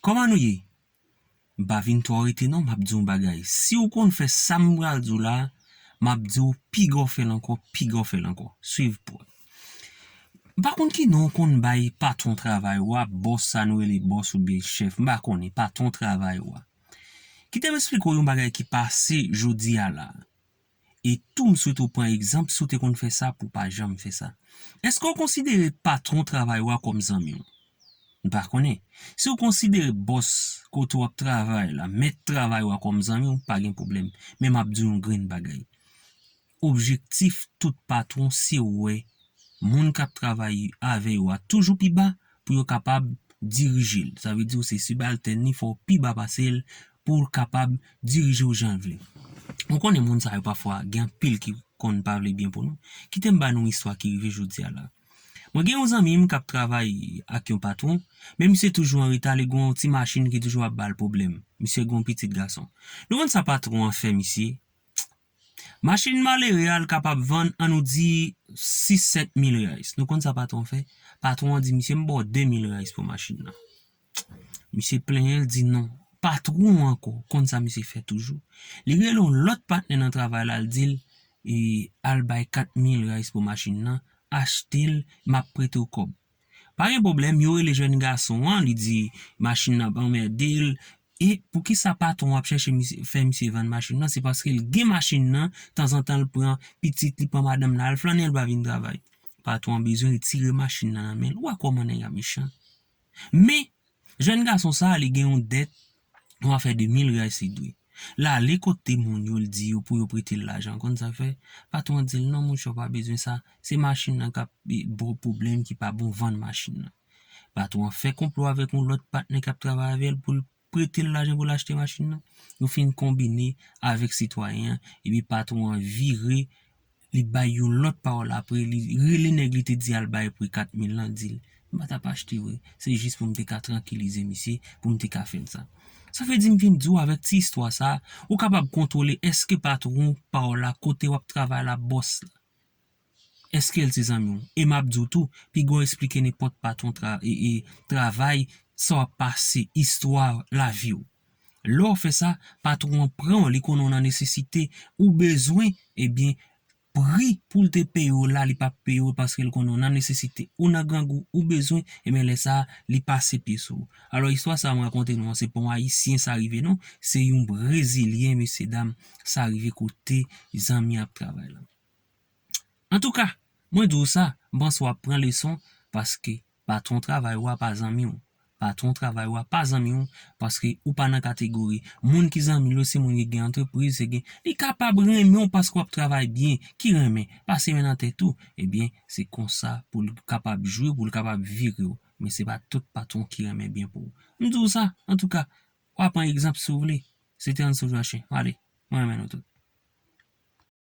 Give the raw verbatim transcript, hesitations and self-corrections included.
Kòman nou ye? M pa vin twò rete non, m ap di w yon bagay. Si w konn fè sa m pral di w la, m ap di w piga w fè l ankò, piga w fè l ankò. Swiv pou w. M pa konn ki non w konn bay patwon travay w a, bòs sa nou rele bòs oubyen chèf, m pa konnen, patwon travay w a. Kite m eksplike w yon bagay ki pase jodi a la. E tou m swete w pran egzanp si w te konn fè sa pou w pa janm fè sa. Èske w konsidere patwon travay w a kòm zanmi w? M pa konnen. Si w konsidere bòs kote w ap travay la, mèt travay w a kòm zanmi w, pa gen pwoblèm. Men m ap di w yon grenn bagay. Objektif tout patwon se wè moun k ap travay avè yo a toujou pi ba pou yo kapab dirije l. Sa vle di w se sibaltèn li, fò w pi ba pase l pou l kapab dirije w jan l vle. Ou konnen moun sa yo pafwa gen anpil ki konn pa vle byen pou nou. Kite m ba nou istwa ki rive jodi a la. Mwen gen yon zanmi m k ap travay ak yon patwon, men misye toujou an reta, li gen yon ti machin ki toujou ap ba l pwoblèm. Misye gen yon pitit gason. Nou konn sa patwon an fè misye? Machin malere a l kapab vann, ann nou di, sis sèt mil reais. Nou konn sa patwon fè? Patwon an di misye, "M ba w de mil reais pou machin nan." Misye plenyen, l di non. Patwon an ankò konn sa misye fè toujou. Li rele yon lòt patnè nan travay la, l di l, e, "Al bay kat mil reais pou machin nan, achte l, m ap prete w kòb." Pa gen pwoblèm, yo rele jèn gason an, li di machin nan ap anmède l. E poukisa patwon ap chèche misye, fè misye vann machin nan? Se paske l gen machin nan, tanzantan l pran pitit, li pran madanm nan, al flannen, l pa vin travay. Patwon an bezwen retire machin nan nan men l. Ou wè kòman nèg la mechan? Men, jèn gason sa a, li gen yon dèt, yon afè de mil reais li dwe. L ale kote moun yo, l di yo pou yo prete l lajan. Konn sa l fè? Patwon an di l, "Non, monchè, w pa bezwen sa. Se machin nan k ap, e, ba w pwoblèm ki pa bon, vann machin nan." Patwon an fè konplo avèk yon lòt patnè k ap travay avè l pou l prete l lajan pou l achte machin nan. Yo fin konbine avèk sitwayen an, epi patwon an vire, li bay yon lòt pawòl apre, li rele nèg li te di al bay pri kat mil lan, di l, "M pa t ap achte vre, se jis pou m te ka trankilize misye, pou m te ka fè l sa." Sa vle di m vin di w avèk ti istwa sa a, ou kapab kontwole èske patwon pa w la, kote w ap travay la, bòs la, èske l se zanmi w? E m ap di w tou, piga w eksplike nenpòt patwon tra, e, e, travay, sa w ap pase, istwa lavi w. Lè w fè sa, patwon an pran w, li konnen w nan nesesite, ou bezwen, ebyen, pri pou l te peye w la, li p ap peye w paske l konnen w nan nesesite, ou nan grangou, ou bezwen, ebyen, lè sa a, li pase pye sou ou. Alò, istwa sa a m rakonte nou an, se pa yon Ayisyen sa rive non, se yon Brezilyen, mesye dam, sa rive kote zanmi ap travay la. Antouka, mwen di w sa, m panse w ap pran leson, paske patwon travay w a pa zanmi w. Patwon travay w a pa zanmi w, paske ou pa nan kategori moun ki zanmi l yo, se moun ki gen antrepriz, se gen, li kapab renmen w paske w ap travay byen, ki renmen, pase men nan tèt ou. Ebyen, se konsa pou l kapab jwe, pou l kapab vire w. Men se pa tout patwon ki renmen byen pou ou. M di w sa, antouka, w a pran egzanp si w vle. Se te Anso Jwachen. Ale, mwen renmen nou tout.